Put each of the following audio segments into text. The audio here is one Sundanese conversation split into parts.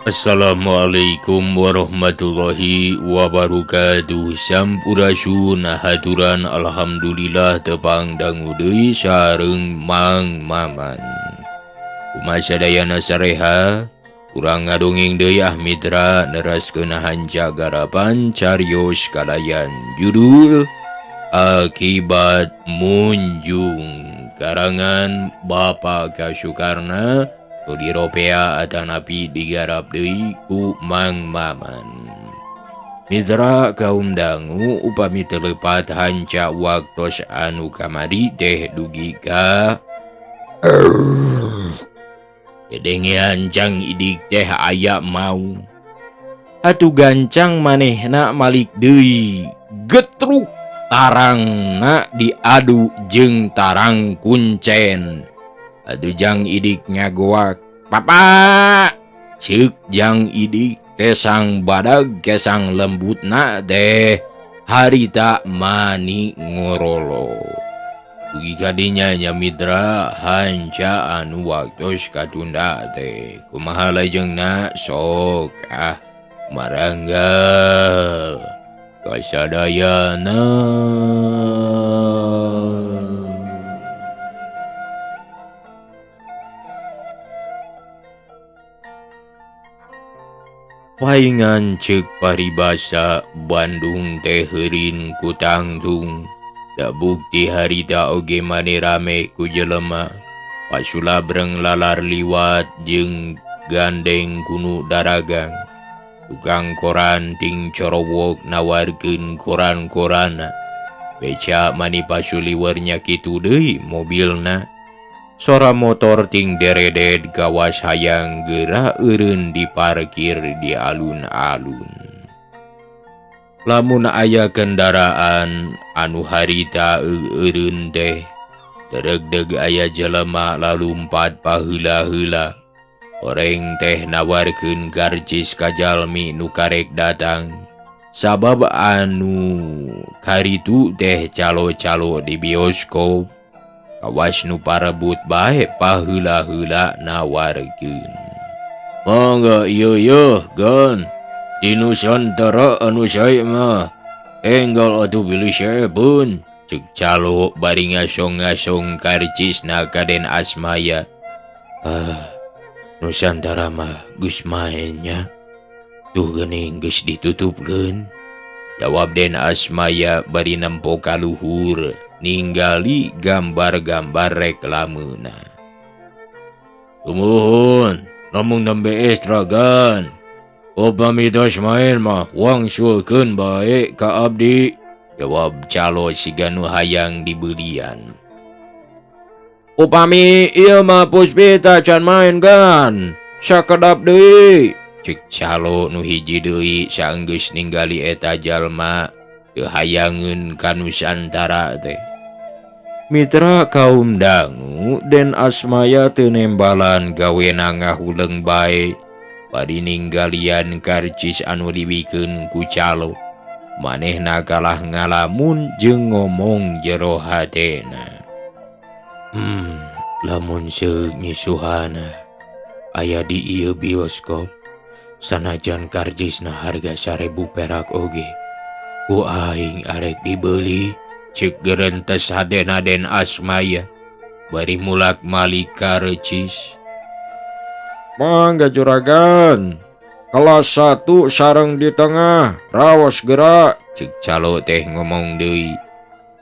Assalamualaikum warahmatullahi wabarakatuh. Sampurasun haturan alhamdulillah tepang dangu deui sareng Mang Maman. Kumaha sadayana sareha urang ngadongeng deui ah mitra neraskeun hanca garapan carios kalayan judul Akibat Munjung karangan Bapak Kasukarna diropea atanapi digarap deui ku Mang Maman. Mitra kaum dangu upami teu leupat hanca waktos anu kamari teh dugi ka dedengean Jang Idik teh aya mau. Atuh gancang manehna malik deui getruk tarangna diadu jeung tarang kuncen. Aduh Jang Idik ngagoak, "Papa!" Ceuk Jang Idik kesang badag kesang lembutna teh harita mani ngorolo. Dugi kadinya nya mitra hanca anu waktos katunda teh. Kumaha lajengna sok ah marangga kasadayana. Paingan ceuk paribasa Bandung teh heurin ku tangtung. Da bukti harita oge mani rame ku jelema. Pasulabreng lalar liwat jeung gandeng kunu daragang. Tukang koran ting corowok nawarkeun koran-korana. Beca mani pasuliwer nya kitu deui mobilna. Sora motor ting dereded gawas hayang geura eureun diparkir di alun-alun. Lamun aya kendaraan anu harita eureun teh deregdeg aya jelema lalumpat paheula-heula. Oreng teh nawarkeun karcis ka jalmi nu karek datang. Sabab anu karitu teh calo-calo di bioskop. Kawas nu parebut bae paheula-heula nawarkeun. Mangga ieu yeuh gan di Nusantara anu sae mah enggal atuh bilih saebun. Ceuk calo bari ngasong-ngasong karcisna ka Den Asmaya. Ah, Nusantara mah geus maen nya. Tuh geuning geus ditutupkeun. Jawab Den Asmaya bari nempo ka luhur ninggali gambar-gambar reklamena. Tumuhun, lamun nembe estragan. Upami tos maen mah wangsulkeun bae ka abdi. Jawab calo siga nu hayang dibeulian. Upami ieu mah Puspita can maen gan. Sakedap deui. Ceuk calo nu hiji deui saenggeus ninggali eta jalma teu hayangeun ka Nusantara teh. Mitra kaum dangu Den Asmaya teu nembalan gawena ngahuleng bae bari ninggalian karcis anu diwikeun ku calo. Manehna kalah ngalamun jeung ngomong jero hatena. Lamun seuk Nyi Suhana aya di ieu bioskop sanajan karcisna harga 1000 perak oge ku aing arek dibeuli. Ceuk gerentes hadena Den Asmaya bari mulak-malik karcis. Mangga juragan, kelas 1 sareng di tengah, rawas gerak. Ceuk calo teh ngomong deui.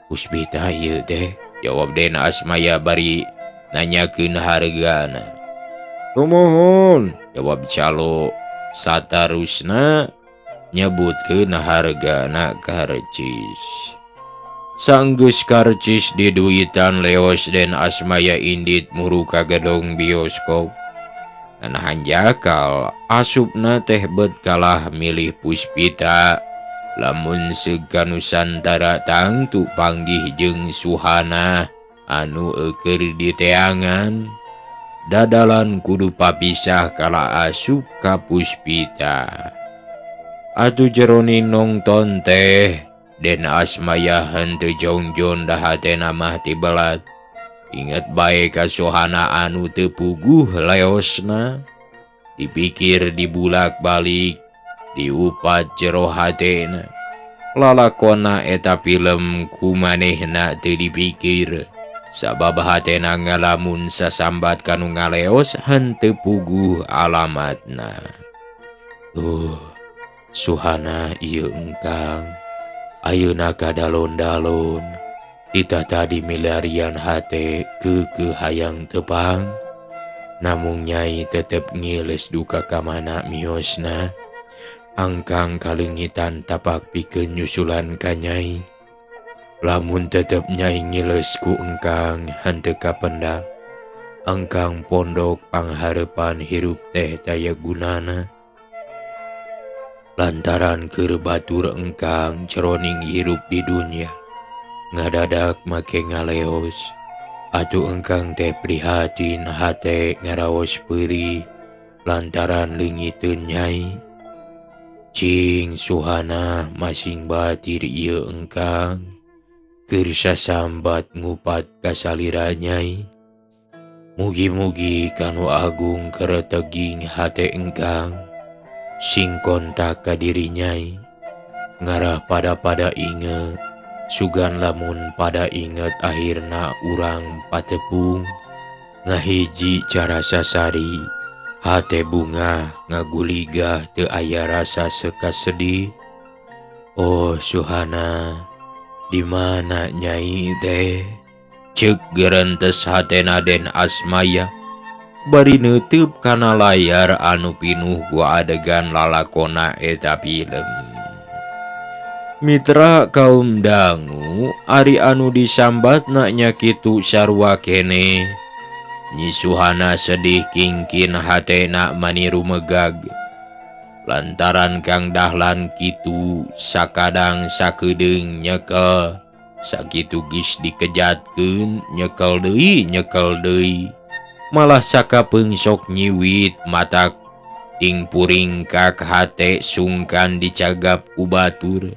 Puspita ieu teh, jawab Den Asmaya bari nanyakeun hargana. Tumuhun, jawab calo satarusna nyebutkeun hargana karcis. Sanggeus karcis diduitan leos Den Asmaya indit muru ka gedong bioskop. Ngan hanjakal asupna teh bet kalah milih Puspita. Lamun seug ka Nusantara tangtu panggih jeung Suhana anu eukeun diteangan. Dadalan kudu papisah kala asup ka Puspita. Atuh jeroni nongton teh Den Asmaya henteu jongjon dahatena mah tibelat. Inget bae ka Suhana anu teu puguh leosna. Dipikir dibulak-balik diupat jero hatena. Lalakona eta film ku manehna teu dipikir. Sabab hatena ngalamun sasambat kanu ngaleos henteu puguh alamatna. Suhana ieu engkang ayeuna kadalon-dalon tita tadi milarian hate keukeuh hayang tepang. Namung nyai tetep ngiles duka ka mana miosna. Angkang kalengitan tapak pikeun nyusulan ka nyai. Lamun tetep nyai ngiles ku engkang henteu kapendak. Engkang pondok pangharepan hirup teh daya gunana. Lantaran keur batur engkang jroning hirup di dunya. Ngadadak make ngaleos. Atuh engkang teh prihatin hate ngaraos peurih lantaran leungiteun nyai. Cing Suhana masing batir ieu engkang keur sasambat ngupat kasalira nyai. Mugi-mugi kanu agung kereteging hate engkang sing kontak ka diri nyai. Ngarah pada-pada inget sugan lamun pada inget akhirna urang patepung. Ngahiji cara sasari hate bunga ngaguligah teu aya rasa seka sedih. Oh Suhana, di mana nyai teh? Ceuk gerentes hatena Den Asmaya bari neuteub kana layar anu pinuh ku adegan lalakona eta film. Mitra kaum dangu ari anu disambatna nya kitu sarua keneh. Nyi Suhana sedih kingkin hatena mani rumegag. Lantaran Kang Dahlan kitu sakadang sakedeung nyekel, sakitu geus dikejatkeun nyekel deui nyekel deui. Malah sakapeung sok nyiwit matak ting puringkak hate sungkan dicagap ku batur.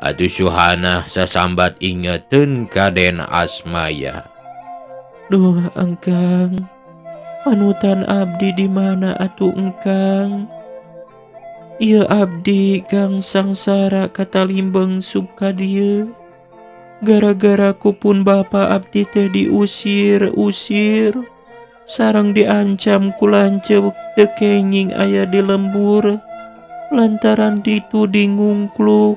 Atuh Suhana sasambat ingeteun ka Den Asmaya. Duh engkang, panutan abdi di mana atuh engkang? Ieu abdi gang sangsara katalimbeng sub ka dieu. Gara-gara kupun bapa abdi teh diusir-usir, sareng diancam ku lanceuk teu kenging aya di lembur. Lantaran dituding ngungkluk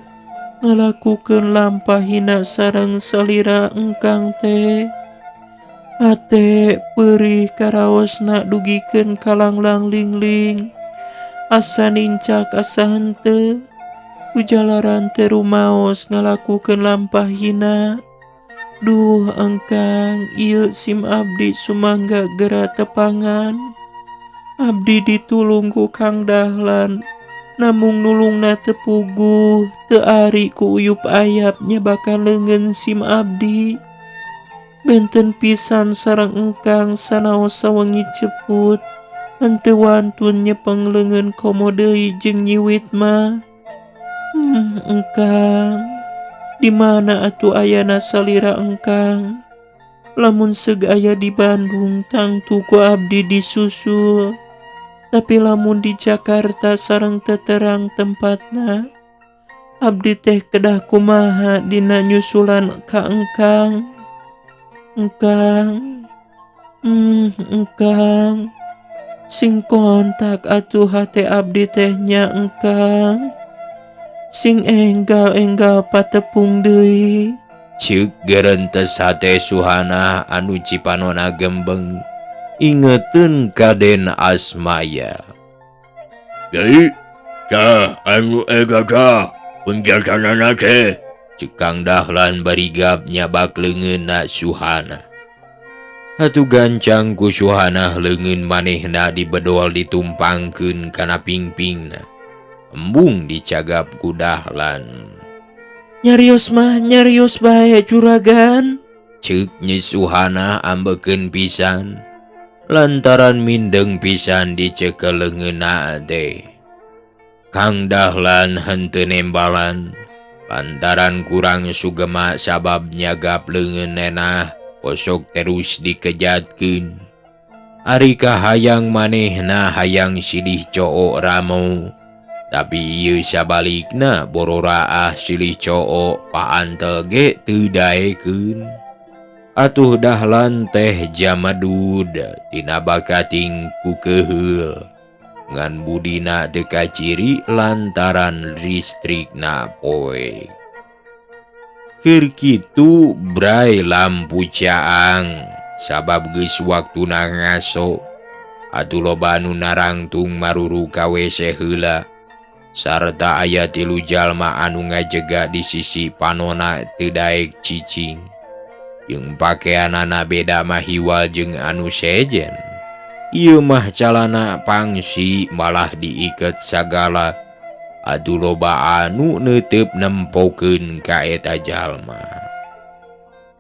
ngalakukeun lampah hina sareng salira engkang teh. Hate perih karaosna dugikeun kalanglang lingling. Asa nincak asa henteu. Ujalaran teh rumaos ngalakukeun lampah hina. Duh engkang, ieu sim abdi sumangga gera tepangan. Abdi ditulung ku Kang Dahlan, namung nulungna teu puguh, teu ari ku uyup ayap nyebakan leungeun sim abdi. Benten pisan sareng engkang sanaos sawengi ceput, henteu wantun nyepeng leungeun komo deui jeung nyiwit mah. Engkang, di mana atuh ayana salira engkang? Lamun seug aya di Bandung tangtu ku abdi disusul. Tapi lamun di Jakarta sareng teterang tempatna, abdi teh kedah kumaha dina nyusulan ka engkang. Engkang, engkang, sing kontak atuh hate abdi teh nya engkang. Sing enggal-enggal patepung deui. Ceuk gerentes hate Suhana anu cipanona gembeng ingeteun ka Den Asmaya. Deui, tah anu ega tah penjatanana teh. Ceuk Kang Dahlan barigap nyabak leungeunna Suhana. Atuh gancang ku Suhana leungeun manehna dibedol ditumpangkeun kana pingpingna. Embung dicagap ku Dahlan. Nyarios mah nyarios bae juragan. Ceuk Nyi Suhana ambekeun pisan lantaran mindeng pisan dicekel leungeunna teh. Kang Dahlan henteu nembalan lantaran kurang sugema sabab nyagap leungeun nenah kosok terus dikejatkeun. Ari kahayang manehna hayang silih cook ramo. Tapi ieu sabalikna bororaah silih cook paantel ge teu daekeun. Atuh Dahlan teh jamadud tina bakating ku keheul. Ngan budina teu kaciri lantaran listrikna poek. Keur kitu bray lampu caang sabab geus waktuna ngaso. Atuh loba anu narangtung maruru ka WC heula. Sarta aya tilu jalma anu ngajega di sisi panona teu daek cicing. Jeung pakeanana beda mahiwal jeung anu sejen. Ieu mah calana pangsi malah diiket sagala. Aduh loba anu neuteup nempokeun ka eta jalma.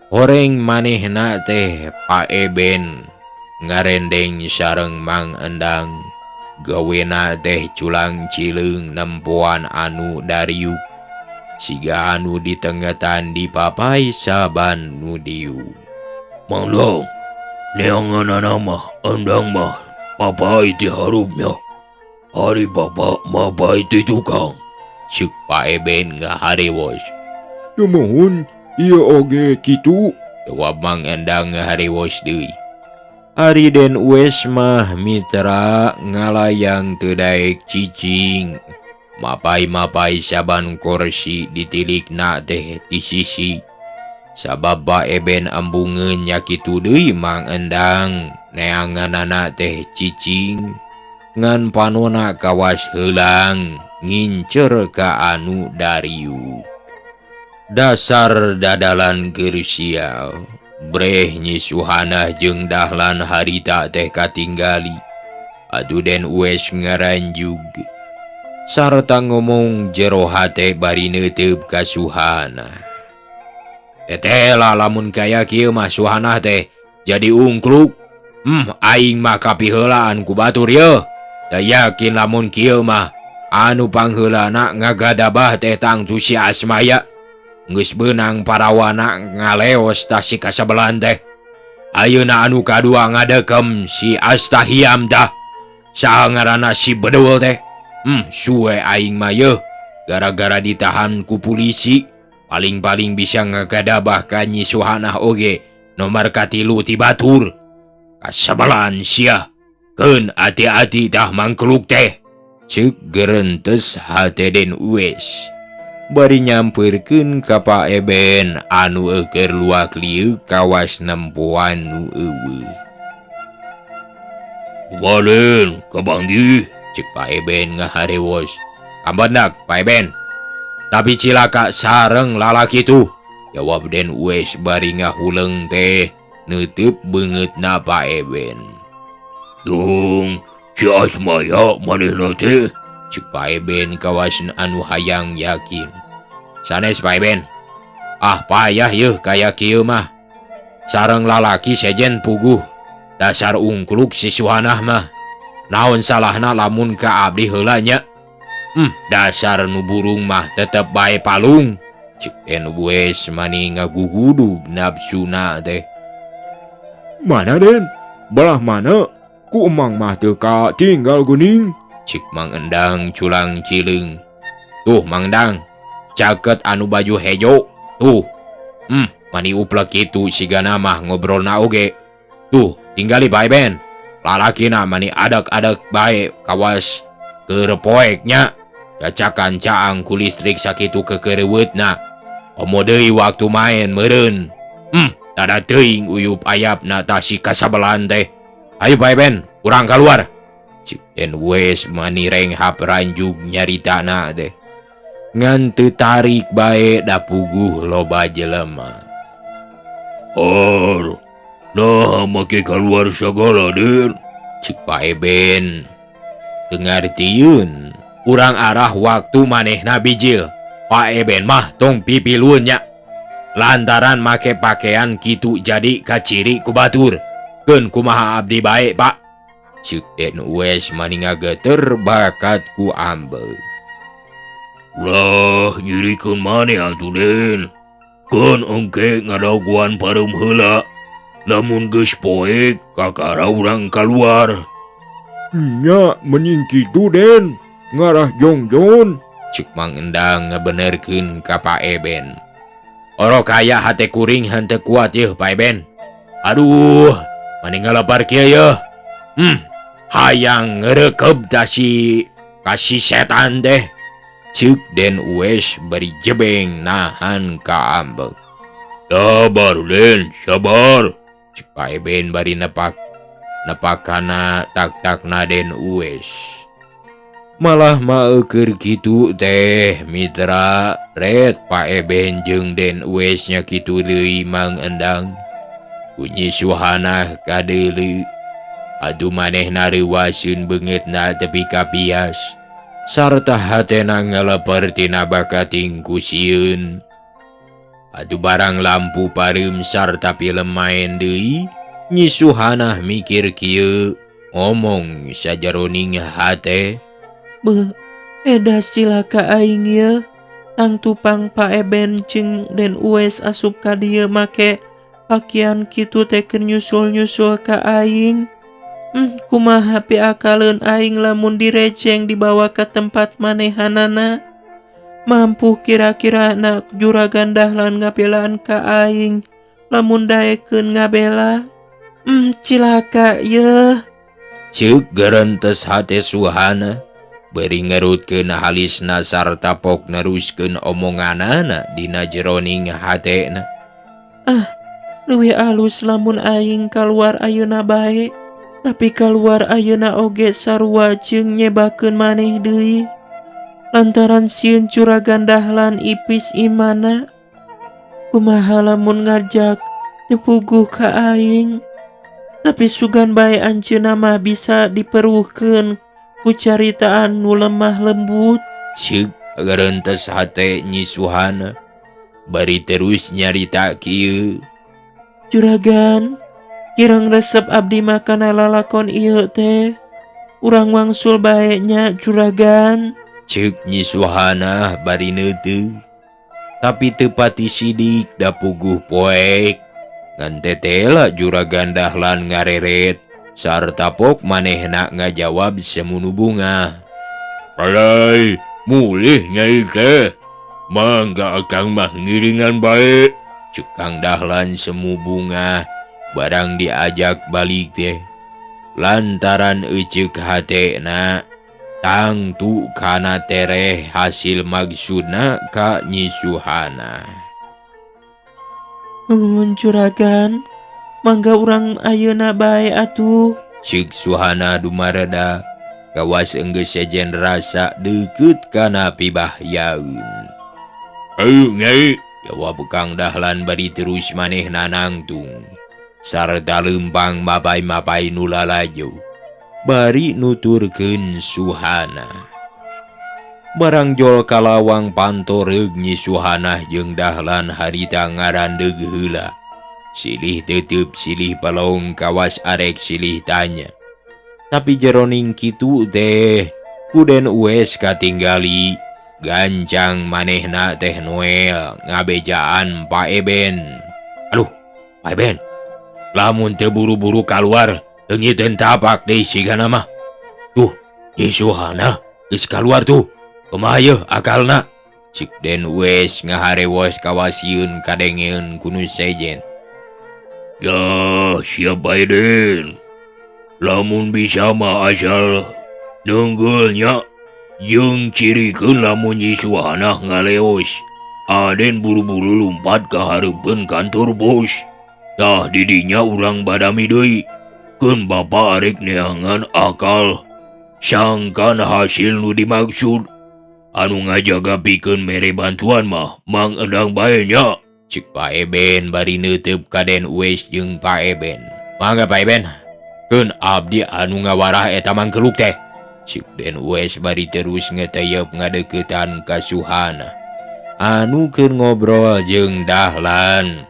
Horeng manehna teh Pak Eben ngarendeng sareng Mang Endang. Gawena teh culang cileung nempoan anu dariuk. Siga anu ditengetan dipapai saban nu diuk. Mang Dong, neanganana mah Endang mah papai ti harupnya. Ari bapak mapai ti tukang. Ceuk Pak Eben ngaharewos. Sumuhun, ieu oge kitu. Jawab Mang Endang ngaharewos deui. Ari Den Uwes mah mitra ngalayang teu daek cicing. Mapai-mapai saban kursi ditilikna teh ti sisi. Sabab Pak Eben embungeun nya kitu deui Mang Endang neanganana teh cicing. Ngan panona kawas heulang ngincer ka anu dariuk. Dasar dadalan keur sial. Breh Nyi Suhanah jeung Dahlan harita teh katinggali. Atuh Den Uwes ngaranjug. Sarta ngomong jero hate bari neuteup ka Suhanah. Teteh lah lamun kaya kieu mah Suhanah teh jadi ungkluk. Aing mah kapiheulaan ku batur yeuh. Da yakin lamun kieu mah anu pangheulana ngagadabah teh tangtu si Asmaya. Geus beunang parawana ngaleos tah si kasabelan teh. Ayeuna anu kadua ngadekem si Astahiam tah. Saha ngaranna si bedul teh. Suwe aing mah yeuh. Gara-gara ditahan ku polisi, paling-paling bisa ngagadabah ka Nyi Suhanah oge nomor katilu ti batur. Kasabelan sia. Keun ati-ati tah mangkluk teh. Ceuk gerentes hate Den Uwes. Bari nyampeurkeun ka Pak Eben anu eueuh luak lieu kawas nempoan nu eueuh. Walen kabanggih. Ceuk Pak Eben ngaharewos. Ambenak Pak Eben. Tapi cilaka sareng lalaki tuh. Jawab Den Uwes bari ngahuleung teh neuteub beungeutna Pak Eben. Dung, si Asmaya manehna teh. Ceuk Pak Eben kawas anu hayang yakin. Sanes Pak Eben. Ah payah yeuh kaya kieu mah. Sareng lalaki sejen puguh. Dasar ungkluk si Suhanah mah. Naon salahna lamun ka abdi heula nya. Dasar nu burung mah tetep bae palung. Ceuk Den Uwes mani ngagugudug nafsuna teh. Mana Den? Belah mana? Ku emang mah teu ka tinggal geuning. Cik Mang Endang culang cileung. Tuh Mang Endang, caket anu baju hejo. Tuh. Mani uplek kitu sigana mah ngobrolna oge. Tuh, tinggali bae Ben. Lalakina mani adak-adak bae kawas keur poek nya. Cacakan caang ku listrik sakitu kekereuweutna. Omo deui waktu main meureun. Tada teuing uyup ayapna tah si kasabelan teh. Ayo bae Ben, urang keluar. Cik Den Uwes mani renghap ranjug nyaritana teh. Ngan teu tarik bae da puguh loba jelema. Har, nah make keluar sagala Den. Cik Pak Eben. Teu ngartieun. Urang arah waktu manehna bijil. Pak Eben mah tong pipilueun nya. Lantaran make pakaian kitu jadi kaciri ku batur. Keun kumaha abdi bae, Pak. Ceuk Den Uwes mani ngageter bakat ku ambeuk. Ulah nyirikeun maneh atuh Den. Keun engke ngadaguan pareum heula. Lamun geus poek kakara urang kaluar. Nya mending kitu Den, ngarah jongjon. Cek Mang Endang ngabenerkeun ka Pak Eben. Orok aya hate kuring henteu kuat yeuh Pak Eben. Aduh, mani ngalapar kieu yeuh. Hayang ngeureukeup ta si kasih setan teh. Ceuk Den Uwes bari jebeng nahan kaambek. Sabar Den, sabar. Cek Pak Eben bari nepak nepakana tak-takna Den Uwes. Malah maeukeun kitu teh mitra red Pak Eben jeung Den Uwes nya kitu deui Mang Endang. Kunyi Suhanah kadeuleu. Aduh manehna reuwaseun beungeutna tepi ka bias. Sarta hatena ngaleper tina bakating ku sieun. Aduh barang lampu pareum sarta film maen deui, Nyi Suhanah mikir kieu, ngomong sajaroning hate. Beuh, edas cilaka aing yeuh. Tangtupang Pak Eben jeung Den Uwes asup ka dieu make pakian kitu teh keur nyusul-nyusul ka aing. Kumaha piakaleun aing lamun direceng dibawa ka tempat manehanana. Mampu kira-kira na juragan Dahlan ngabelaan ka aing lamun daekeun ngabela. Cilaka yeuh. Ceuk gerentes hate Suhana. Bari ngerutkeun halisna sarta pok neruskeun omonganana dina jeroning hatena. Ah, leuwih alus lamun aing kaluar ayeuna bae. Tapi kaluar ayeuna oge sarua jeung nyebakeun maneh deui. Lantaran sieun juragan Dahlan ipis imana. Kumaha lamun ngajak teu puguh ka aing. Tapi sugan bae anjeunna mah bisa diperuhkeun ku caritaan nu lemah lembut. Ceuk gerentes hate Nyi Suhana. Bari terus nyarita kieu. Juragan, kirang resep abdi mah kana lalakon ieu teh. Urang wangsul bae nya juragan. Ceuk Nyi Suhana bari neuteuh. Tapi teu pati sidik da puguh poek. Ngan tetela juragan Dahlan ngareret. Sarta pok manehna ngajawab semunu bunga. Alai, mulih nyai teh. Mangga akang mah ngiringan bae. Ceuk Kang Dahlan semu bunga barang diajak balik teh. Lantaran eceuk hatena tangtu kana tereh hasil maksudna ka Nyi Suhana. Nuhun juragan, mangga urang ayeuna bae atuh. Ceuk Suhana dumareda kawas enggeus sejen rasa deukeut kana pibahyaeun. Ayo nyai, jawab Kang Dahlan bari terus manehna nangtung. Sarta leumpang mapai-mapai nu lalajo. Bari nuturkeun Suhana. Barang jol kalawang pantoreug Nyi Suhanah jeung Dahlan harita ngarandeug heula. Silih tetep silih pelong kawas arek silih tanya. Tapi jeroning kitu teh ku Den Uwes katinggali gancang manehna teh Noel ngabejaan Pak Eben. Aduh, Pak Eben, lamun teu buru-buru kaluar leungiteun tapak deui sigana mah. Tuh, Nyi Suhana geus kaluar tuh. Kumaha yeuh akalna? Cik Den Uwes ngaharewos kawasieun kadengeun ku nu sejen. Ya, siap bae Den. Lamun bisa mah asal nunggulnya jeung cirikeun lamun Nyi Suhana ngaleos. Aden buru-buru lumpat ka hareupeun kantor bos. Tah didinya urang badami deui. Keun bapa arek neangan akal. Sangkan hasil nu dimaksud. Anu ngajaga pikeun mere bantuan mah Mang Endang bae nya. Cek Pak Eben bari neuteub ka Den Uwes jeung Pak Eben. Mangga Pak Eben. Keun abdi anu ngawarah eta mangkeluk teh. Cek Den Uwes bari terus ngeteyep ngadeuketan ka Suhana. Anu keur ngobrol jeung Dahlan.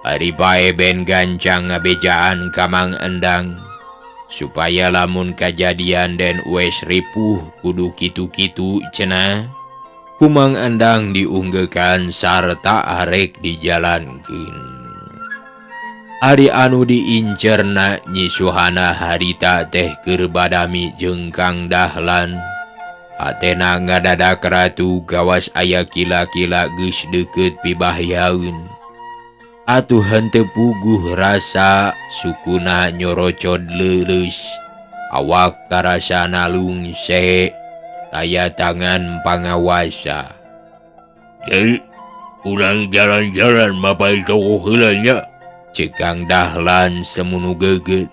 Ari Pak Eben gancang ngabejaan ka Mang Endang. Supaya lamun kajadian Den Uwes ripuh kudu kitu-kitu cenah. Ku Mang Endang diunggeukan sarta arek dijalankeun. Ari anu diincerna Nyi Suhana harita teh keur badami jeung Kang Dahlan. Hatena ngadadak ratu gawas aya kila-kila geus deukeut pibahyaeun. Atuh henteu puguh rasa sukuna nyorocod leuleus. Awak karasa nalungse taya tangan pangawasa. Jadi urang jalan-jalan mapay tokoh heula nya. Ceuk Kang Dahlan semunu geugeut.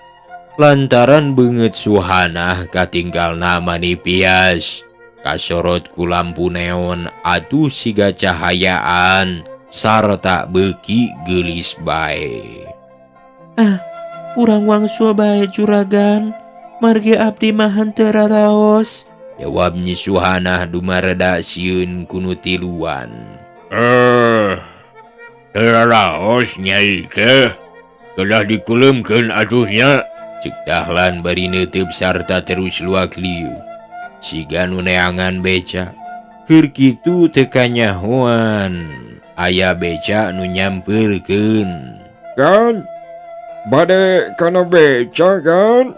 Lantaran beungeut Suhanah katinggalna manipias. Kasorot ku lampu neon atuh siga cahayaan sarta beuki geulis bae. Ah, urang wangsul bae juragan. Margi abdi mah henteu raraos. Jawab Nyi Suhanah dumareda sieun ku nu tiluan. Teu raraos nyai teh. Kedah dikuleumkeun atuh nya. Ceuk Dahlan bari neuteup sarta terus luak lieu. Siga nu neangan beca. Keur kitu teu kanyahoan aya beca nu nyampeurkeun. Kan bade kana beca kan?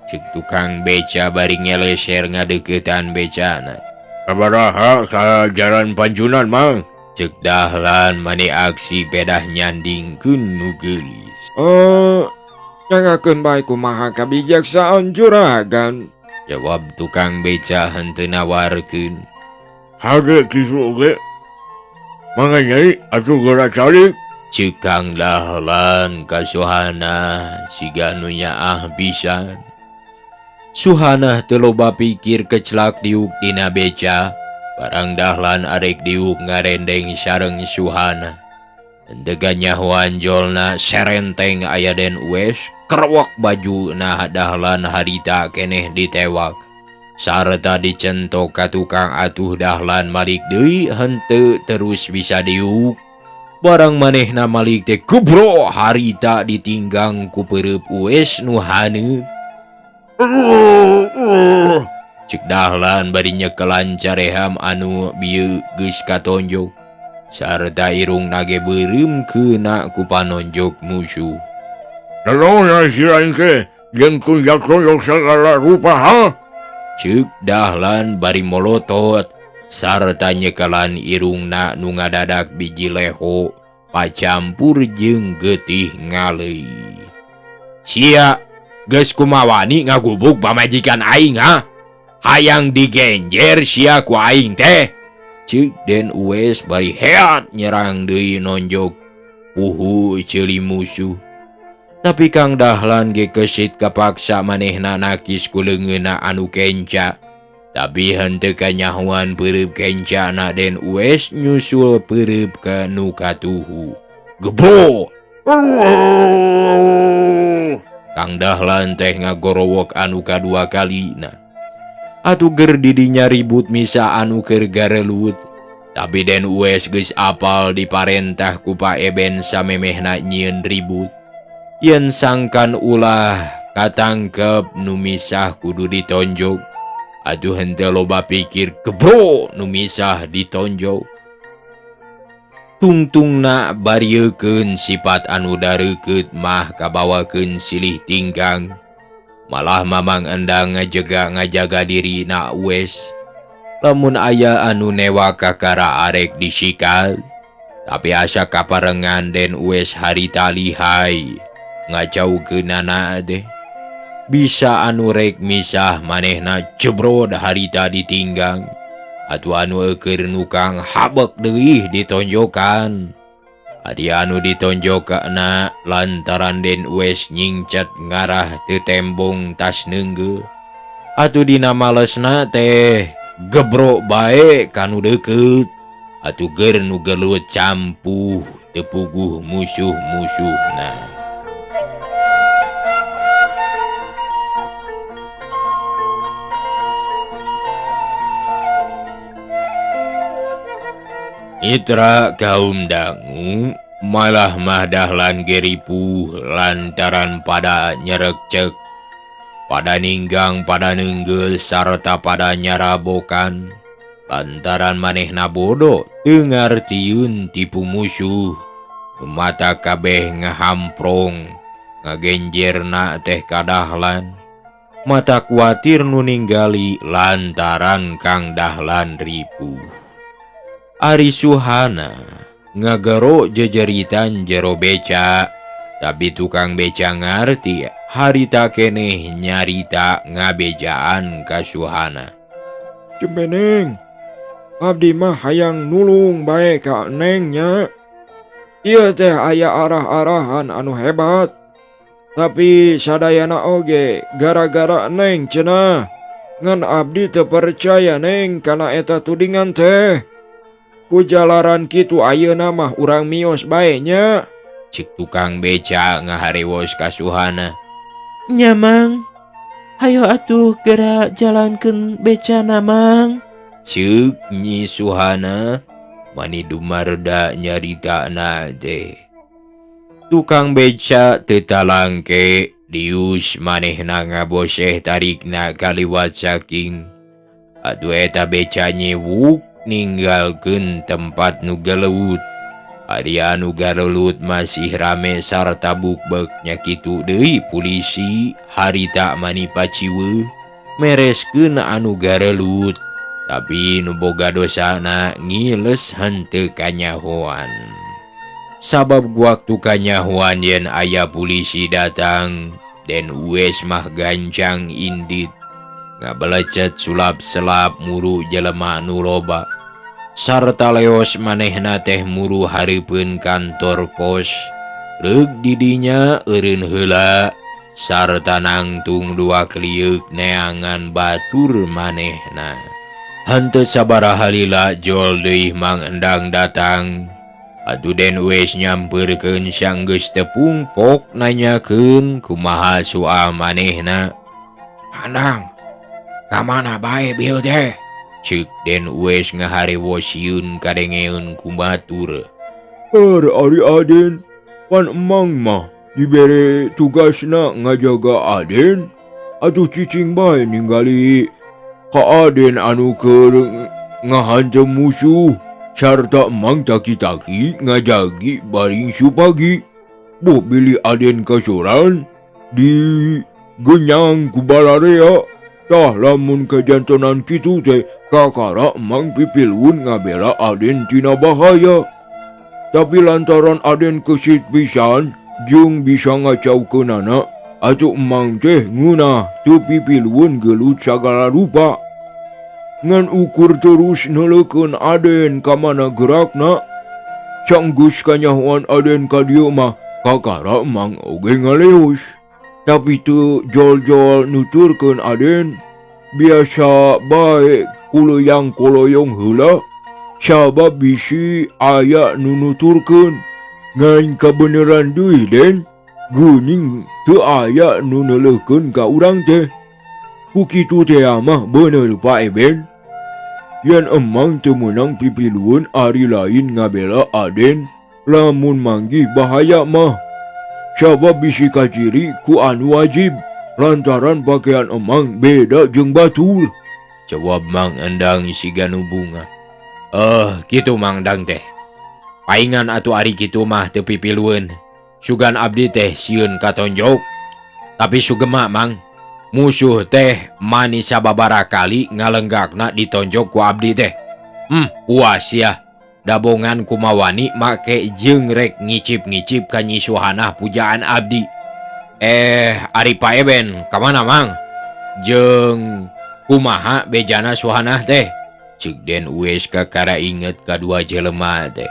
Ceuk tukang beca bari ngeleser ngadeuketan becana. Sabaraha ka jalan Panjunan mang? Ceuk Dahlan mani aksi pedah nyandingkeun nu geulis. Nyangakeun bae kumaha kabijaksaan juragan. Jawab tukang beca henteu nawarkeun. Hade kitu oge. Mangga nyai atuh geura calik. Ceuk Kang Dahlan ka Suhana siga nu nyaah pisan. Suhanah teu loba pikir kecelak diuk dina beca. Barang Dahlan arek diuk ngarendeng sareng Suhana. Henteu kanyahoan jolna serenteng aya Den Uwes kerwak bajuna Dahlan harita keneh ditewak. Sarta dicentok ka tukang atuh Dahlan malik deui henteu terus bisa diuk. Barang manehna malik teh kubro harita ditinggang ku peureub Uwes nu haneut. Ceuk Dahlan bari nyekelan careham anu bieu geus katonjok sarta irungna ge beureum keuna ku panonjok musuh. Nanaon sian teh jeung kunjak-kunjok sagala rupa ha? Ceuk Dahlan bari molotot sarta nyekelan irungna nu ngadadak biji leho pacampur jeung getih ngaleuy. Sia geus kumawani ngagubuk pamajikan aing ha? Hayang digenjer sia ku aing teh. Ceuk Den Uwes bari heat nyerang deui nonjok puhu ceuli musuh. Tapi Kang Dahlan ge kesit kapaksa manehna nakis ku leungeunna anu kenca. Tapi henteu kanyahoan peureub kencana Den Uwes nyusul peureub ka nu katuhu. Gebro! Kang Dahlan teh ngagorowok anu kadua kalina. Atuh ger didinya ribut misa anu keur garelut. Tapi Den Uwes geus apal diparentah ku Pak Eben samemehna nyieun ribut. Yen sangkan ulah katangkep nu misah kudu ditonjok. Atuh henteu loba pikir gebro nu misah ditonjok. Tungtungna bariekeun sifat anu dareukeut mah kabawakeun silih tinggang. Malah Mamang Endang ngajaga diri na Uwes. Lamun aya anu newa kakara arek disikat. Tapi asa kaparengan Den Uwes harita lihai ngajaukeunana teh. Bisa anu rek misah manehna jebrod harita ditinggang. Atuh anu eukeun nukang habek deui ditonjokan. Adi anu ditonjokna lantaran Den Uwes nyingcat ngarah teu tembong tas neunggeuh. Atuh dina malesna teh gebrok bae kanu deukeut. Atuh ger nu gelut campuh teu puguh musuh-musuhna. Mitra kaum dangu malah mah Dahlan geripuh lantaran pada nyerekcek, pada ninggang, pada nenggel sarta pada nyarabokan. Lantaran manehna bodoh teu ngartieun tipu musuh. Nu mata kabeh ngahamprong ngagenjerna teh ka Dahlan. Mata kuatir nu ninggali lantaran Kang Dahlan ripuh. Ari Suhana ngagero jejeritan jero beca, tapi tukang beca ngarti harita keneh nyarita ngabejaan ka Suhana. Cempe Neng, abdi mah hayang nulung bae ka Neng nya. Ieu teh aya arah-arahan anu hebat. Tapi sadayana oge gara-gara Neng cenah. Ngan abdi teu percaya Neng kana eta tudingan teh. Ku jalaran kitu ayeuna mah urang mios bae nya. Cik tukang beca ngaharewos ka Suhana. Nya Mang, hayo atuh geura jalankeun becana Mang. Ceuk Nyi Suhana mani dumarda nyaritana teh. Tukang beca teu talangke dius manehna ngaboseh tarikna kaliwat saking. Atuh eta beca nyewuk ninggalkeun tempat nu geleut. Ari anu garelut masih rame sarta bukbek nya kitu deui polisi harita mani paciweuh mereskeun anu garelut. Tapi nu boga dosana ngiles henteu kanyahoan. Sabab waktu kanyahoan yen aya polisi datang, Den Uwes mah gancang indit ngabelecet sulap-selap muru jelema nu loba. Sarta leos manehna teh muru hareupeun kantor pos. Reuk didinya eureun heula sarta nangtung dua klieuk neangan batur manehna. Henteu sabaraha lila jol deui Mang Endang datang. Atuh Den Uwes nyampeurkeun sanggeus tepung pok nanyakeun kumaha soal manehna. Andang, ka mana bae bieu teh? Ceuk Den Uwes ngaharewos sieun kadengeun ku batur. Er ari Aden, pan emang mah dibere tugasna ngajaga Aden. Atuh cicing bae ninggali ka Aden anu keur ngahantem musuh. Sarta emang taki-taki ngajagi baring supagi. Boh bilih Aden kasoran di genyang ku balarea. Tah lamun kajantonan kitu teh kakara emang pipiluun ngabela Aden tina bahaya. Tapi lantaran Aden kesit pisan jeung bisa ngacaukeunana, atuh emang teh ngeunah teu pipiluun gelut sagala rupa. Ngan ukur terus neuleukeun Aden ka mana gerakna. Sanggeus kanyahoan Aden ka dieu mah kakara emang oge ngaleos. Tapi teu jol-jol nuturkeun Aden, biasa bae kuloyang koloyong heula sabab bisi aya nu nuturkeun. Ngan kabeneran deui Den, geuning teu aya nu neuleukeun ka urang teh. Ku kitu teh mah bener Pak Eben. Yen emang teu meunang pipilueun ari lain ngabela Aden lamun manggih bahaya mah. Sabab bisi kaciri ku anu wajib lantaran pakaian emang beda jeung batur. Jawab Mang Endang siga nu bunga. Kitu Mang Endang teh. Paingan atuh ari kitu mah teu pipilueun. Sugan abdi teh sieun katonjok. Tapi sugema Mang, musuh teh mani sababaraha kali ngalenggakna ditonjok ku abdi teh. Puas ya. Dabongan kumawani make jeung rek ngicip-ngicip ka Nyi Suhanah pujaan abdi. Ari Pak Eben ka mana Mang? Jeung kumaha bejana Suhanah teh? Ceuk Den Uwes kakara inget kadua jelema teh.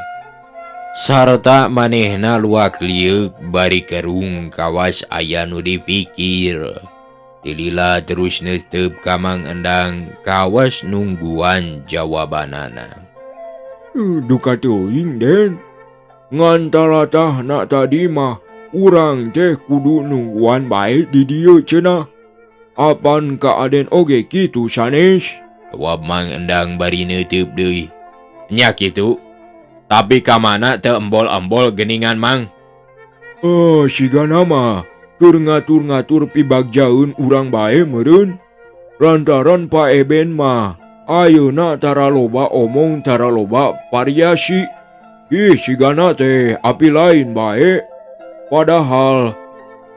Sarta manehna luak lieuk bari kerung kawas aya nu dipikir. Dilila terus neuteup ka Mang Endang kawas nungguan jawabanana. Duka teuing Den. Ngan talatahna tadi mah urang teh kudu nungguan bae di dieu cenah. Apan ka Aden oge kitu sanes? Jawab Mang Endang bari neuteub deui. Nya kitu. Tapi ka mana teu embol-embol geuningan Mang? Sigana mah keur ngatur-ngatur pibagjaeun urang bae meureun. Lantaran Pak Eben mah ayeuna tara loba omong tara loba variasi. Ih sigana teh api lain bae. Padahal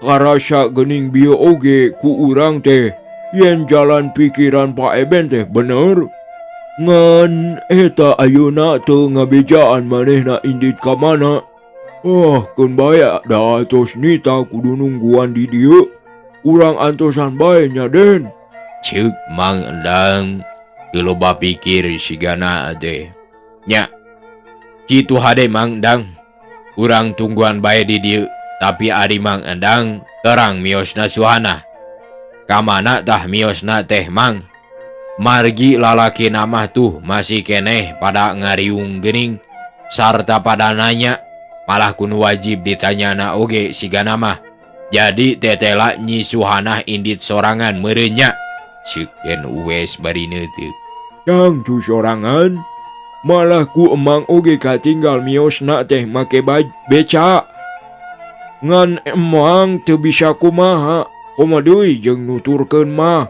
karasa geuning bieu oge ku urang teh yen jalan pikiran Pak Eben teh bener. Ngan eta ayeuna teu ngabejaan manehna indit ka mana. Ah, keun bae da atos nita kudu nungguan di dieu. Urang antosan bae nya Den. Ceuk Mang Endang teu loba pikir sigana teh. Nya kitu hade Mang Endang. Urang tungguan bae di dieu, tapi ari Mang Endang terang miosna Suhana. Ka mana tah miosna teh Mang? Margi lalaki namah tuh masih keneh pada ngariung geuning sarta pada nanya, malah kuno wajib ditanyana oge sigana mah. Jadi tetela Nyi Suhanah indit sorangan meureun nya. Ceuk Den Uwes bari neuteuk. Tang tu sorangan malah ku emang oge katinggal miosna teh make beca. Ngan emang teu bisa kumaha, komo deui jeung nuturkeun mah.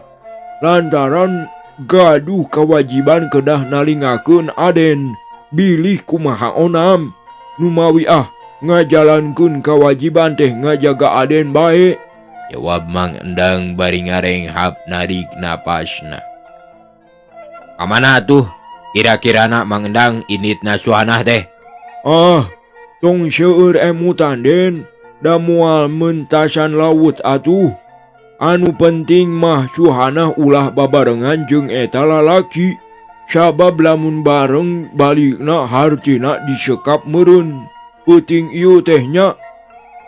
Lantaran gaduh kewajiban kedah nalingakeun Aden bilih kumaha onam. Numawi ah ngajalankeun kewajiban teh ngajaga Aden bae. Jawab Mang Endang bari ngarenghap narik napasna. Kamana atuh kira-kirana Mang Endang inditna Suhanah teh? Ah, tong seueur emutan Den, da moal mentasan laut atuh. Anu penting mah Suhanah ulah babarengan jeung eta lalaki. Sabab lamun bareng balikna hartina disekap meureun. Peuting ieu teh nya.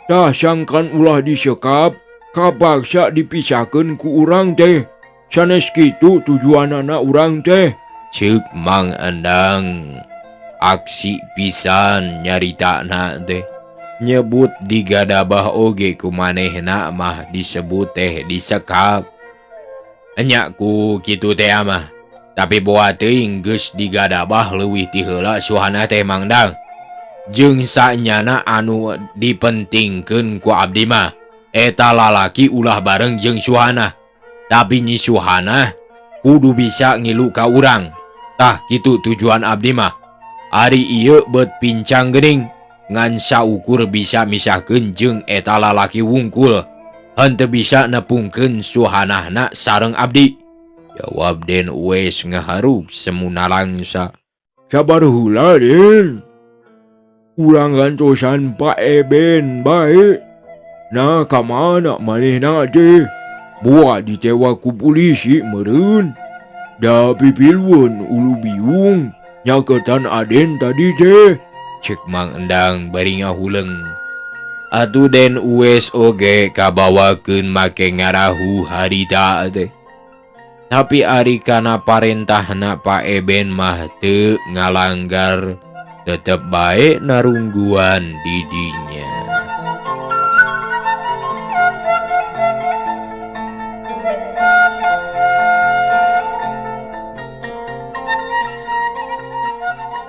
Tah sangkan ulah disekap, kapaksa dipisahkeun ku urang teh. Sanes kitu tujuanana urang teh. Ceuk Mang Endang aksi pisan nyaritana teh. Nyebut digadabah oge ku manehna mah disebut teh disekap. Enya ku kitu teh mah. Tapi boa teuing geus digadabah leuwih ti heula Suhana teh Mang Dang. Jeung sanyana anu dipentingkeun ku abdi mah eta lalaki ulah bareng jeung Suhana. Tapi Nyi Suhana kudu bisa ngilu ka urang. Tah kitu tujuan abdi mah. Ari ieu beut pincang geuning ngan saukur bisa misahkeun jeung eta lalaki wungkul. Henteu bisa nepungkeun Suhanahna sareng abdi. Jawab Den Uwes ngaharuk semunalangsa. Sabar heula Den. Urang gantosan Pak Eben bae. Nah ka mana manehna teh? Boa ditewa ku polisi meureun. Da pipilueun ulu biung nyaketan Aden tadi teh. Ceuk Mang Endang bari ngahuleng. Atuh Den Uwes oge kabawakeun make ngarahu harita teh. Tapi ari kana parentahna Pak Eben mah teu ngalanggar, tetep bae narungguan di dinya.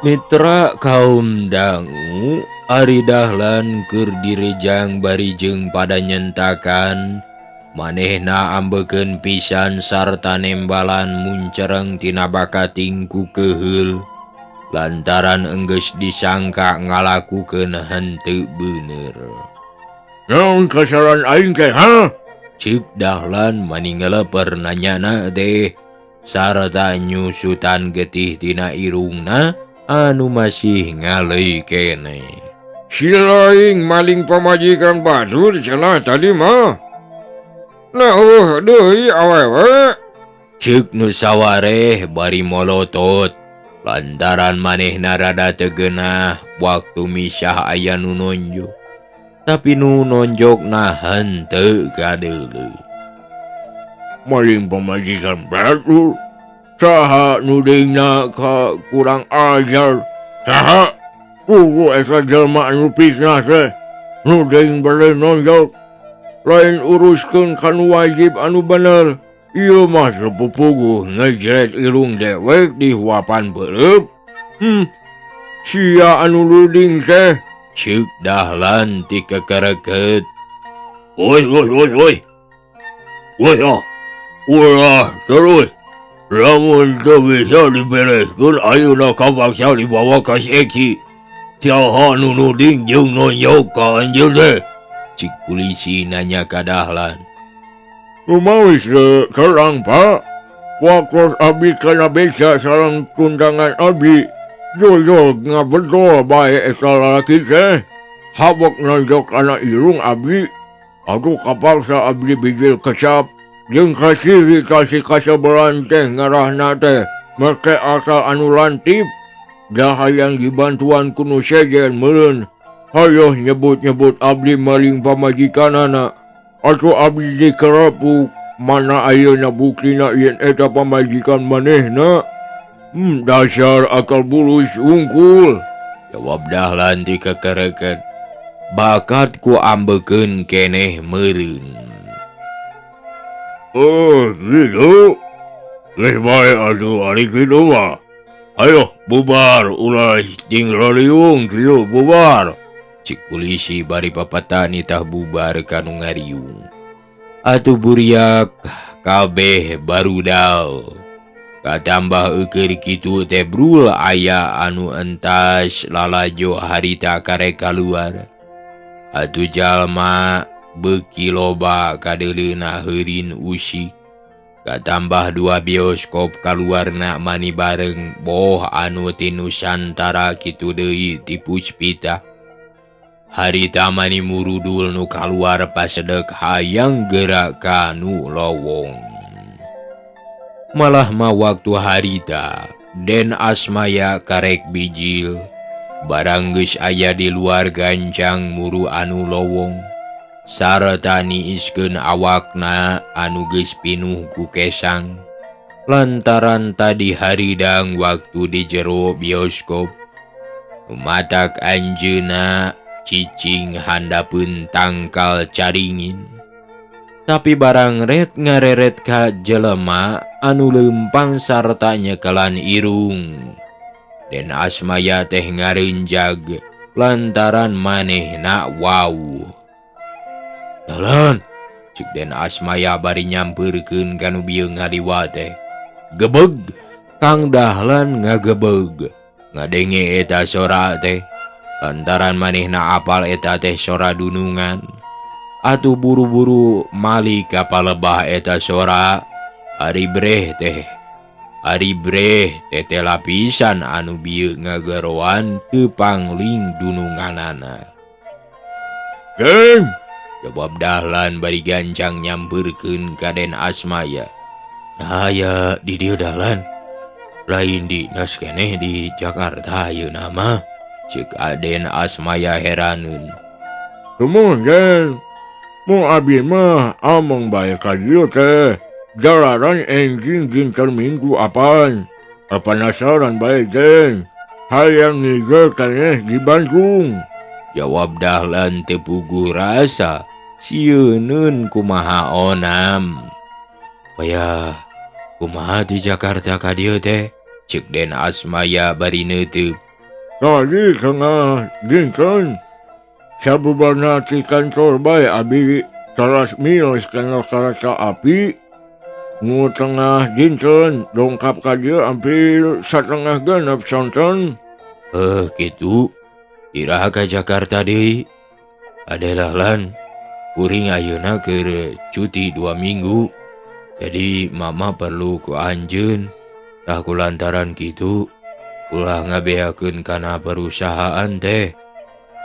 Mitra kaum dangu, ari Dahlan keur direjang bari jeung pada nyentakan manehna ambekeun pisan sarta nembalan muncereng tina bakating ku keheul lantaran enggeus disangka ngalakukeun henteu bener. Naon kasalahan aing teh, ha? Ceuk Dahlan maningeleper nanyana teh sarta nyusutan getih tina irungna anu masih ngaleuy keneh. Si laing maling pamajikan batur cenah tadi mah. Nah, eueuh deui awewe. Ceuk nu sawareh bari molotot lantaran manehna rada teu geunah waktu misah aya nu nonjok. Tapi nu nonjokna henteu kadeuleu. Maling pamajikan batur. Saha nu deungna ka kurang ajar? Saha? Puguh eta jelema anu fitnah teh. Nu deung bade nonjok. Lain uruskeun ka nu wajib anu bener. Ieu mah sepupuguh ngejret irung dewek di huapan beureub. Sia anu luding teh. Ceuk Dahlan ti kekereket. Oi oi oi oi. Oi ah. Ulah terus. Lamun teu bisa dibereskeun ayeuna kapaksa dibawa ka seksi. Saha nu nuding jeung nonjok ka anjeun teh? Cik polisi nanya ka Dahlan. Rumawi serang Pak. Waktu abdi kana beca sareng tundangan abdi. Jojog ngabedol bae eta lalaki teh. Habok nonjok kana irung abdi. Aduh kapaksa abdi bijil kecap. Jeung kasiri kasih kasebelan teh ngarahna teh make akal anu lantip. Dah hayang dibantuan ku nu sejen meureun. Hayoh nyebut-nyebut abdi maling pamajikanana. Atuh abdi dikerepuk. Mana ayeuna buktina yen eta pamajikan manehna? Dasar akal bulus unggul. Jawab Dahlan ti kekereket. Bakat ku ambekeun keneh meureun. Oh, gitu. Geus bae atuh ari kitu mah. Ayo bubar ulah ting rariung kieu bubar. Cik polisi bari papatani tah bubar kanu ngariung. Atuh buriak kabeh barudal. Katambah eukeur kitu teh brul aya anu entas lalajo harita karek kaluar. Atuh jalma beuki loba kadeuleuna heurin usik. Katambah dua bioskop kaluarna mani bareng boh anu ti Nusantara kitu deui ti Puspita. Harita mani murudul nu kaluar pasedek hayang gerak ka nu lowong. Malah mah waktu harita Den Asmaya karek bijil. Barang geus aya di luar gancang muru anu lowong. Sarta niiskeun awakna anu geus pinuh ku kesang. Lantaran tadi haridang waktu di jero bioskop. Matak anjeunna cicing handapeun tangkal caringin. Tapi barang ret ngareret ka jelema anu leumpang sarta nyekelan irung. Den Asmaya teh ngareunjag lantaran manehna wau. Dahlan, cek Den Asmaya bari nyampeurkeun ka nu bieu ngaliwat teh. Gebeg, Kang Dahlan ngagebeg. Ngadenge eta sora teh. Lantaran manehna apal eta teh sora dunungan. Atuh buru-buru mali ka palebah eta sora. Ari breh teh. Ari breh teh lapisan anu bieu ngageroan teu pangling dununganana. Geng, jawab Dahlan bari gancang nyampeurkeun ka Den Asmaya. Nah ya di dieu Dahlan. Lain di nas keneh di Jakarta ayeuna mah. Cek Aden Asmaya heraneun. Sumuhun Den. Mun abdi mah ameng bae ka dieu teh. Jalaran enjing dinten Minggu apaan. Penasaran bae Den. Hayang ngiger keneh di Bandung. Jawab Dahlan teu puguh rasa sieuneun kumaha onam. Payah kumaha di Jakarta ka dieu teh? Cek Den Asmaya bari neuteub. Tadi tengah dinten sabubarna ti kantor bae abi teras mios kana kareta api. Nu tengah dinten dongkap ka dieu hampir satengah genep sonten. Kitu. Iraha ka Jakarta deui. Ade Dahlan, kuring ayeuna keur cuti 2 minggu. Jadi mama perlu ku anjeun. Tah ku lantaran kitu ulah ngabeakeun kana perusahaan teh.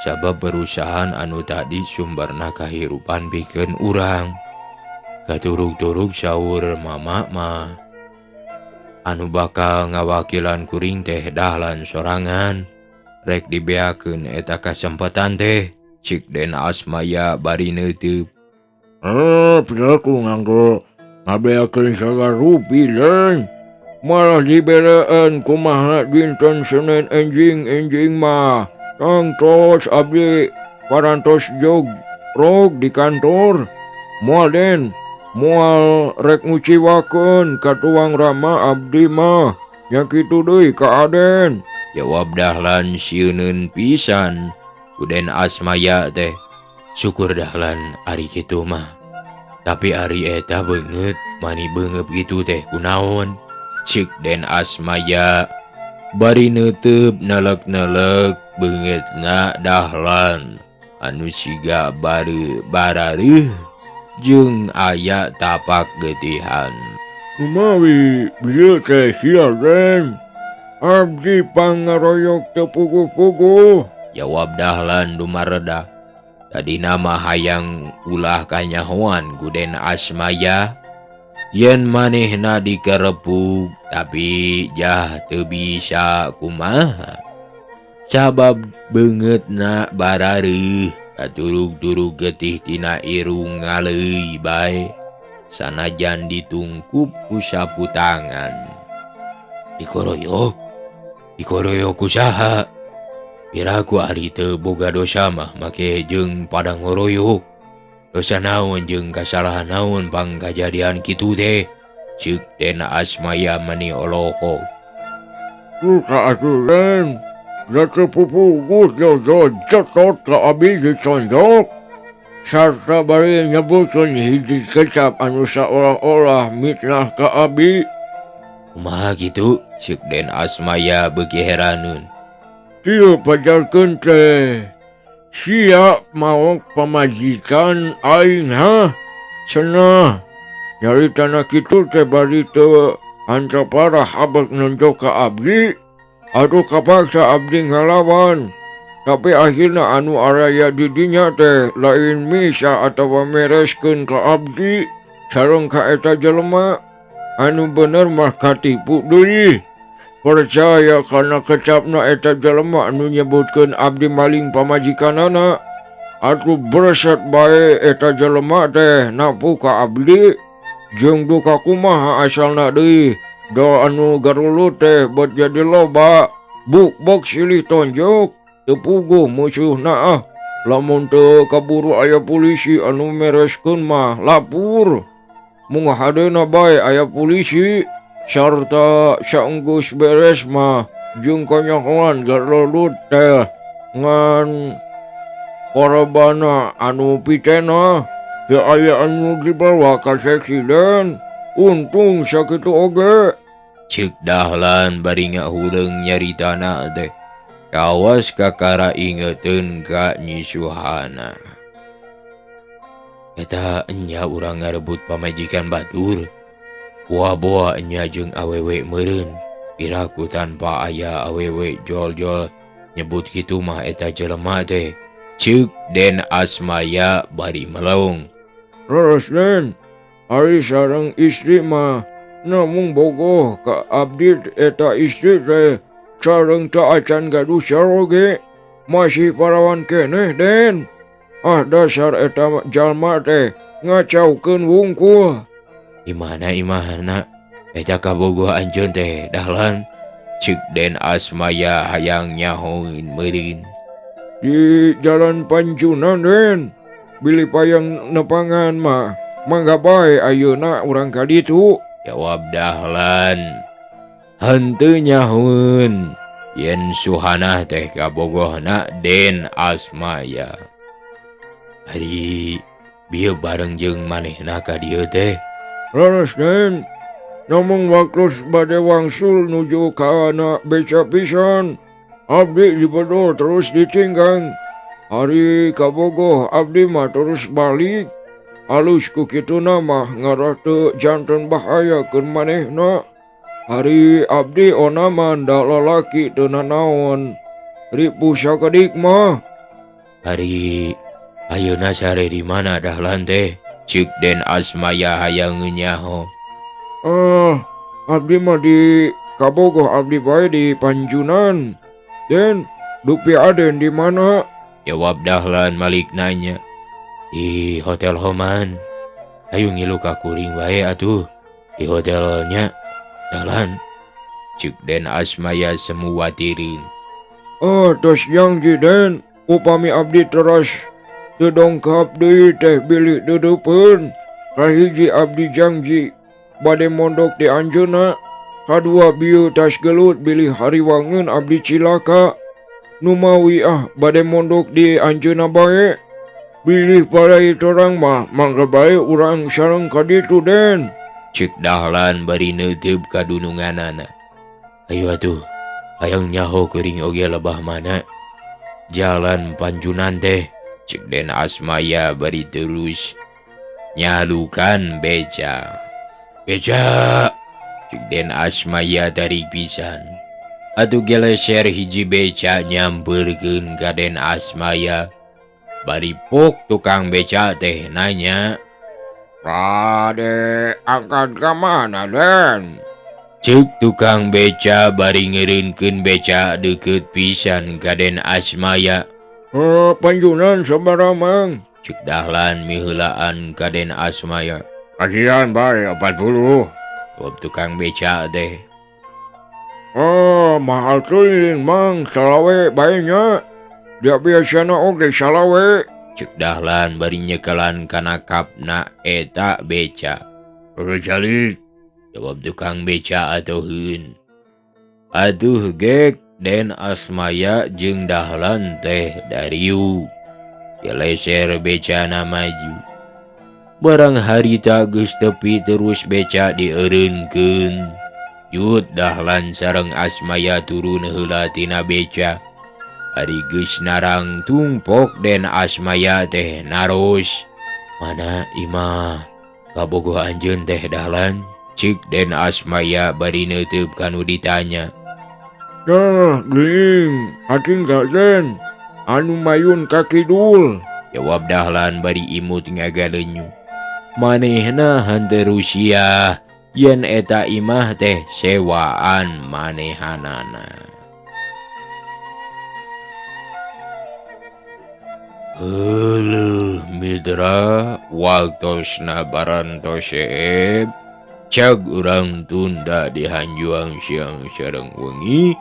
Sabab perusahaan anu tadi sumberna kahirupan pikeun urang. Katurug-turug saur mama mah anu bakal ngawakilan kuring teh Dahlan sorangan. Rek dibeakeun eta kasempatan teh. Cik Den Asmaya bari neuteub. Piraku nganggo ngabeakeun sagala rupi Den. Malah diberean kumaha dinten Senin enjing-enjing mah. Tangtos abdi parantos jog rog di kantor. Moal Den, moal rek nguciwakeun ka tuang rama abdi mah. Nya kitu deui ka Aden. Jawab Dahlan sieuneun pisan ku Den Asmaya teh. Syukur Dahlan ari kitu mah. Tapi ari eta beungeut mani beungeup kitu teh kunaon? Cek Den Asmaya Bari neuteup nelek-nelek beungeutna Dahlan anu siga bari barareuh jeung aya tapak getihan. Kumawi bieu teh sia Den? Abdi pangaroyok teu puguh-puguh. Jawab Dahlan dumareda. Tadi nama hayang ulah kanyahoan ku Den Asmaya yen manehna dikerepuk tapi jah teu bisa kumaha. Sabab beungeutna barareuh katurug-turug getih tina irung ngaleuy bae sanajan ditungkup ku sapu tangan. Dikoroyok, dikoroyok ku saha? Piraku ari teu boga dosa mah make jeung pada ngoroyok. Dosa naon jeung kasalahan naon pang kajadian kitu teh? Ceuk Den Asmaya mani olohok. Duka atuh Den, da teu pupuguh jojo cetot ka abi ditonjok. Sarta bari nyebutkeun hiji kecap anu saolah-olah mitnah ka abi. Kumaha kitu? Ceuk Den Asmaya beuki heraneun. Kieu pajarkeun teh, sia maok pamajikan aing ha? Cenah nyaritana kitu teh bari teu ancaparah habek nonjok ka abdi. Aduh kapaksa abdi ngalawan. Tapi akhirna anu araya di dinya teh lain misa atawa mereskeun ka abdi sareng ka eta jelema. Anu bener mah katipu deui. Percaya kana kecapna eta jelema anu nyebutkeun abdi maling pamajikanana. Atuh breset bae eta jelema teh napu ka abdi. Jeung duka kumaha asalna deui. Do anu garulut teh bet jadi loba. Buk-buk silih tonjok. Teu puguh musuhna ah. Lamun teu kaburu aya polisi anu mereskeun mah lapur. Mung hadena bae aya polisi. Sarta saenggeus beres mah jeung kanyahoan garulut teh ngan korbanna anu pitena teu aya anu dibawa ka presiden. Untung sakitu oge. Ceuk Dahlan bari ngahuleung nyaritana teh. Kawas kakara ingeteun ka Nyi Suhana. Eta enya urang ngarebut pamajikan batur. Boa-boa enya jeung awewe meureun. Piraku tanpa aya awewe jol-jol nyebut kitu mah eta jelema teh. Ceuk Den Asmaya bari melaung. Leres Den, ari sareng istri mah namung bogoh ka abdi eta istri teh sareng teu acan gaduh saroge. Masih parawan keneh Den. Ah dasar eta jalma teh ngacaukeun wungkul. Imahna imahna eta kabogoh anjeun teh Dahlan. Ceuk Den Asmaya hayang nyahoeun meureun. Di Jalan Panjunan Den. Bilih payang nepangan mah mangga bae ayeuna urang ka ditu. Jawab Dahlan. Henteu nyahoeun yen Suhana teh kabogohna Den Asmaya. Ari bieu bareng jeung manehna ka dieu teh. Leres Den, namung waktos bade wangsul nuju ka anak beca pisan. Abdi dibedol terus ditinggang. Ari kabogoh abdi mah terus balik. Alus ku kituna mah ngarah teu janten bahaya keur manehna. Ari abdi onaman da lalaki teu nanaon. Ripuh sakedik mah. Ari ayeuna sare di mana Dahlan teh? Ceuk Den Asmaya hayang nyaho. Abdi mah di kabogoh abdi bae di Panjunan. Den, dupi Aden di mana? Jawab Dahlan malik nanya. Di Hotel Homan. Ayo ngilu ka kuring bae atuh. Di hotelnya Dahlan. Ceuk Den Asmaya semua tirin. Tos yang di Den, upami abdi teras teu dongkap deui teh bilih deudeupeun. Kahiji abdi janji bade mondok di anjeunna. Kadua bieu tas gelut bilih hariwangeun abdi cilaka. Numawi ah bade mondok di anjeunna bae. Bilih balai torang mah mangga bae urang sareng ka ditu Den. Ceuk Dahlan bari neuteup ka dununganana. Ayo atuh. Hayang nyaho kuring oge lebah mana jalan Panjunan teh cek Den Asmaya bari terus nyalukan beca. Beca cek Den Asmaya tarik pisan. Atuh geleser hiji beca nyamperkeun ka Den Asmaya. Bari pok tukang beca teh nanya, "Rade angkat ka mana Den?" Cek tukang beca bari ngeureunkeun beca deukeut pisan ka Den Asmaya. Panjunan sabaraha Mang?" Cek Dahlan miheulaan ka Den Asmaya. "Kasihan bae 40." Jawab tukang beca teh. "Oh, mahal teuing Mang, salawe bae nya. Dia biasana oge salawe." Cek Dahlan bari nyekelan kana kapna eta beca. "Heuh calik," jawab tukang beca atuheun. Aduh gek Den Asmaya jeung Dahlan teh dariu. Geleser becana maju. Barang harita geus tepi terus beca dieureunkeun. Jut Dahlan sareng Asmaya turun heula tina beca. Ari geus narang tungpok Den Asmaya teh naros. "Mana imah kabogoh anjeun teh Dahlan?" Cik Den Asmaya bari neuteub kanu ditanya. "Dah geuning, hating gak Den, anu mayun ka kidul," jawab Dahlan bari imut ngagalenyu. Manehna henteu rusiah yen eta imah teh sewaan manehanana. Heueuh mitra, waktosna barantos seep. Cag urang tunda dihanjuang siang sareng wengi.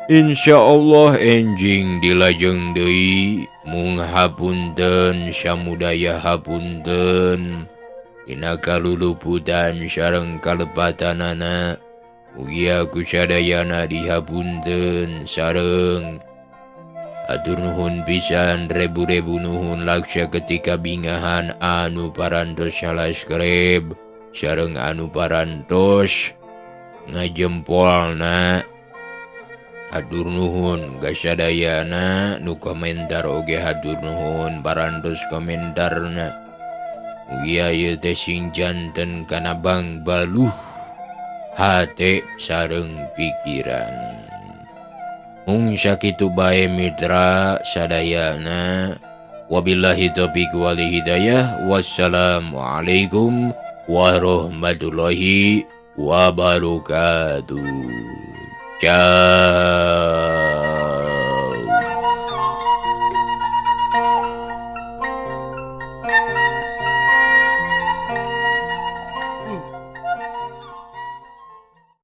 Insyaallah enjing dilajeng deui. Mung hapunten samudaya hapunten dina kaluluputan sareng kalepatanana. Mugia kusadayana dihapunten sareng atur nuhun pisan rebu-rebu nuhun laksa ketika bingahan anu parantos salaskreb sareng anu parantos ngajempolna. Hatur nuhun gasadayana nu komentar oge hatur nuhun parantos komentarna. Mugia ieu teh sing janten kana bangbaluh hate sareng pikiran. Mung sakitu bae mitra sadayana. Wabillahi taufiq wal hidayah. Wassalamualaikum warahmatullahi wabarakatuh. Ciao.